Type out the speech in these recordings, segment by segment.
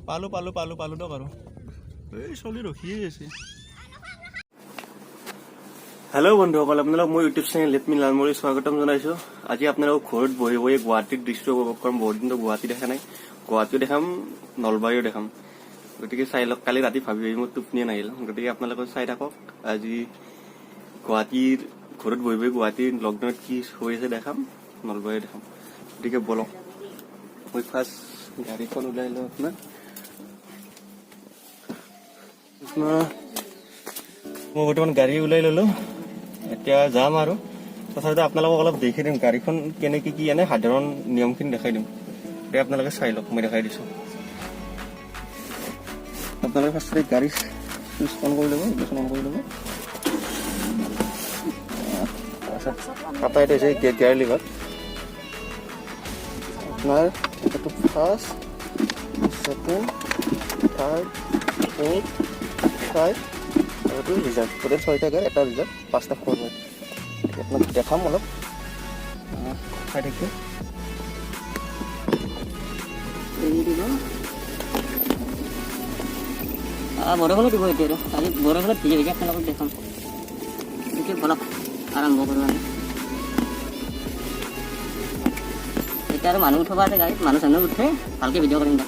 পালোঁ পালোঁ পালোঁ পালোঁ দিয়ক আৰু। এই চলি ৰখিয়ে আছে। হেল্ল' বন্ধুসকল, আপোনালোক মোৰ ইউটিউব চেনেল let me লালমৰি স্বাগতম জনাইছোঁ। আজি আপোনালোক ঘৰত বহি বহি গুৱাহাটীৰ দৃশ্য উপভোগ কৰিম। বহুত দিনতো গুৱাহাটী দেখা নাই, গুৱাহাটীও দেখাম, নলবাৰীও দেখাম। গতিকে চাই লওক। কালি ৰাতি ভাবি ভাবি মোৰ টোপনিয়ে নাহিল। গতিকে আপোনালোকে চাই থাকক। আজি গুৱাহাটীৰ ঘৰত বহি বহি গুৱাহাটীৰ লকডাউনত কি হৈ আছে দেখাম, নলবাৰীও দেখাম। গতিকে বলক, মই ফাৰ্ষ্ট গাড়ীখন ওলাই লওঁ। আপোনাৰ আপোনাৰ মই বৰ্তমান গাড়ী ওলাই ললো, এতিয়া যাম আৰু। তথাপিতো আপোনালোকক অলপ দেখি দিম গাড়ীখন কেনেকে কি, এনে সাধাৰণ নিয়মখিনি দেখাই দিম। এতিয়া আপোনালোকে চাই লওক, মই দেখাই দিছো। আপোনালোকে ফাৰ্ষ্টতে গাড়ী চুইচ অন কৰি ল'ব, ইগনিশ্যন অন কৰি ল'ব। তাৰপাছত এটা এইটো হৈছে গিয়াৰ লিভাৰ আপোনাৰ। এইটো first, second, third, fourth, five আৰু এইটো ৰিজাৰ্ভ। টোটেল ছয়টা গিয়াৰ, এটা ৰিজাৰ্ভ, পাঁচটা ফৰৱাৰ্ড। আপোনাক দেখাম অলপ, চাই থাকিব। এৰি দিব। বৰষুণো দিব এতিয়া আৰু। আজি বৰষুণত ভিজি ভিজি আপোনালোকক দেখাম। এতিয়া বলক, আৰম্ভ কৰোঁ আমি। এতিয়া আৰু মানুহ উঠাব আছে গাড়ীত, মানুহ চানুহ উঠে ভালকৈ ভিডিঅ' কৰিম দে।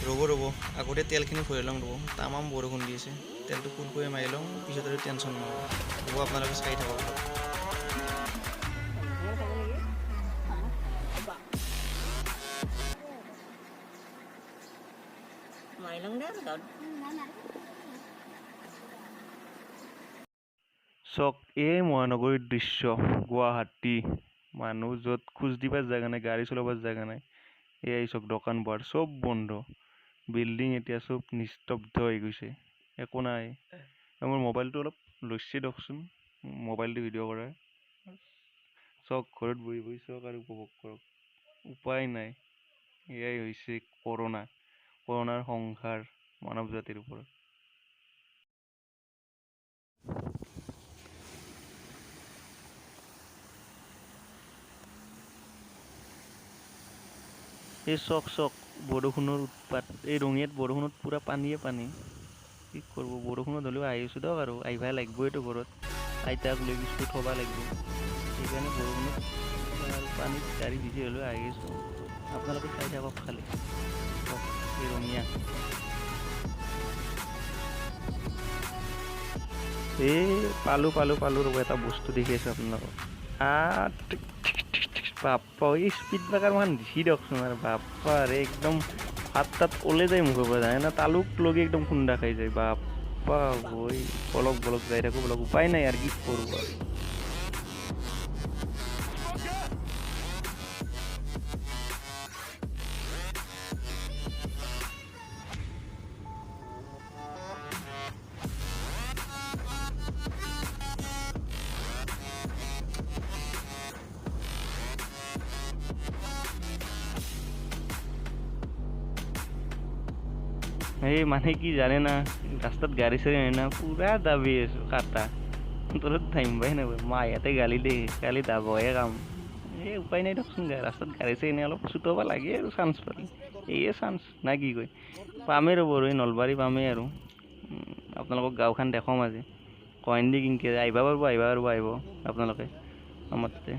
ৰ'ব ৰ'ব, আগতে তেলখিনি ভৰাই লওঁ। ৰ'ব, তামাম বৰষুণ দি আছে। তেলটো ফুল কৰি মাৰি লওঁ, পিছত আৰু টেনশ্যন নহ'ব। ৰ'ব, আপোনালোকে চাই থাকক। মাৰি লওঁ দে আৰু গাঁৱত। চাওক, এই মহানগৰীৰ দৃশ্য গুৱাহাটী। মানুহ য'ত খোজ দিবাৰ জায়গা নাই, গাড়ী চলাবাৰ জায়গা নাই। এয়াই চাওক, দোকান পোহাৰ চব বন্ধ, বিল্ডিং এতিয়া চব নিস্তব্ধ হৈ গৈছে, একো নাই। মোৰ মোবাইলটো অলপ লৈছে দিয়কচোন, মোবাইলটো ভিডিঅ' কৰা। চাওক, ঘৰত বহি বহি চাওক আৰু উপভোগ কৰক। উপায় নাই। এয়াই হৈছে কৰোণা, কৰোণাৰ সংহাৰ মানৱ জাতিৰ ওপৰত। এই চাওক চাওক, বৰষুণৰ উৎপাত। এই ৰঙিয়াত বৰষুণত পূৰা পানীয়ে পানী। কি কৰিব, বৰষুণত হ'লেও আহিছোঁ দিয়ক আৰু। আহিবই লাগিবইতো ঘৰত, আইতাক লৈ গৈছোঁ, থ'ব লাগিব। সেইকাৰণে বৰষুণত আৰু পানীত গাড়ী ভিজি হ'লেও আহি গৈছোঁ। আপোনালোকে চাই থাকক খালি। চাওক, এই ৰঙিয়া। এই পালোঁ পালোঁ পালোঁ। ৰ'ব, এটা বস্তু দেখি আছোঁ আপোনালোকক। ঠিক ঠিক ঠিক ঠিক। বাপ্পা, এই স্পীড ব্ৰেকাৰ মান দিছি দিয়কচোন আৰু। বাপ্পা ৰে, একদম হাত তাত ওলাই যায় মুখৰ পৰা, জানে না? তালুক লগি একদম খুন্দা খাই যায়। বাপ্পা ঐ, বলক বলক, যাই থাকোঁ বলক। উপায় নাই আৰু, কি কৰোঁ আৰু। এই মানে কি জানে না, ৰাস্তাত গাড়ী চাড়ী নাই না, পুৰা দাবি আছো। কাটা তলত থামিবাই নাপায়। মাহঁতে গালি দিয়ে, কালি দাবহে কাম। এই উপায় নাই দিয়কচোন, ৰাস্তাত গাড়ী চাড়ী নাই, অলপ চুটাব লাগে আৰু চান্স পালে। এইয়ে চান্স না কি কয়? পামেই ৰ'ব আৰু, এই নলবাৰী পামেই আৰু। আপোনালোকক গাঁওখন দেখাম আজি। কয় নেকি কিনকে আহিব পাৰিব, আহিব পাৰিব, আহিব আপোনালোকে আমাৰ তাতে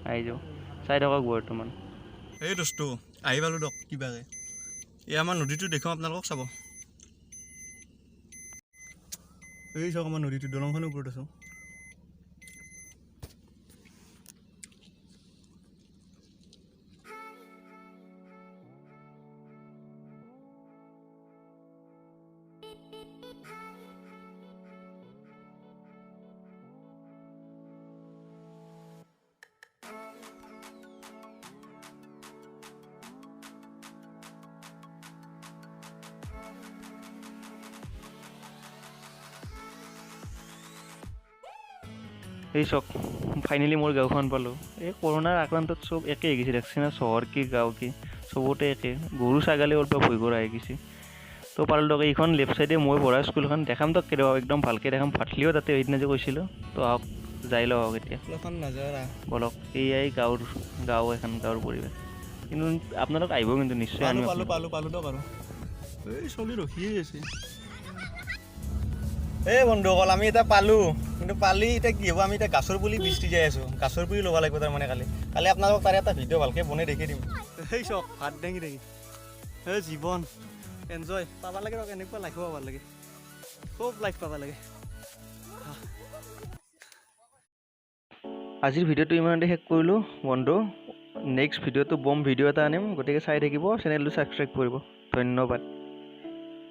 আহি যাওক, চাই থাকক বৰ্তমান। এই দোস্ত, আহি পালোঁ দক কিবাকে। এই আমাৰ নদীটো দেখুৱাম আপোনালোকক, চাব। এই চাওক, আমাৰ নদীটো, দলংখনৰ ওপৰত আছোঁ। এই চাওক, ফাইনেলি মোৰ গাঁওখন পালোঁ। এই কৰোণাৰ আক্ৰান্তত চব একে হৈ গৈছে, দেখছে না? চহৰ কি গাঁও কি চবতে একে। গৰু ছাগালী অলপ ভয় কৰা হৈ গৈছে। তো পালোঁ দিয়ক। এইখন লেফ্ট চাইডে মই পঢ়া স্কুলখন। দেখাম দিয়ক কেতিয়াবা, একদম ভালকৈ দেখাম। ফাটলিও তাতে সেইদিনা যে কৈছিলোঁ। তো আহক, যাই লওঁ আহক এতিয়া। এখন নাজাৰা। বলক। এয়াই গাঁৱৰ, গাঁও এখন, গাঁৱৰ পৰিৱেশ। কিন্তু আপোনালোক আহিব কিন্তু নিশ্চয়। পালো। আনিম। পালো পালো পালো দিয়ক। আৰু এই চলি ৰখিয়ে আছে। এই বন্ধুসকল, আমি এতিয়া পালো। কিন্তু পালি এতিয়া কি হ'ব? আমি এতিয়া গাছৰ পুলি বিচৰি যাই আছো। গাছৰ পুলি ল'ব লাগিব তাৰমানে কালি। কালি আপোনালোকক তাৰে এটা ভিডিঅ' ভালকৈ বনাই দেখি দিম। সেই চাওক, ভাত দাঙি দাঙি। সেই জীৱন এনজয় পাব লাগে ৰক, এনেকুৱা লাইফো পাব লাগে, খুব লাইফ পাব লাগে। আজিৰ ভিডিঅ'টো ইমানতে শেষ কৰিলোঁ বন্ধু। নেক্সট ভিডিঅ'টো বম ভিডিঅ' এটা আনিম, গতিকে চাই থাকিব, চেনেলটো ছাবস্ক্ৰাইব কৰিব। ধন্যবাদ।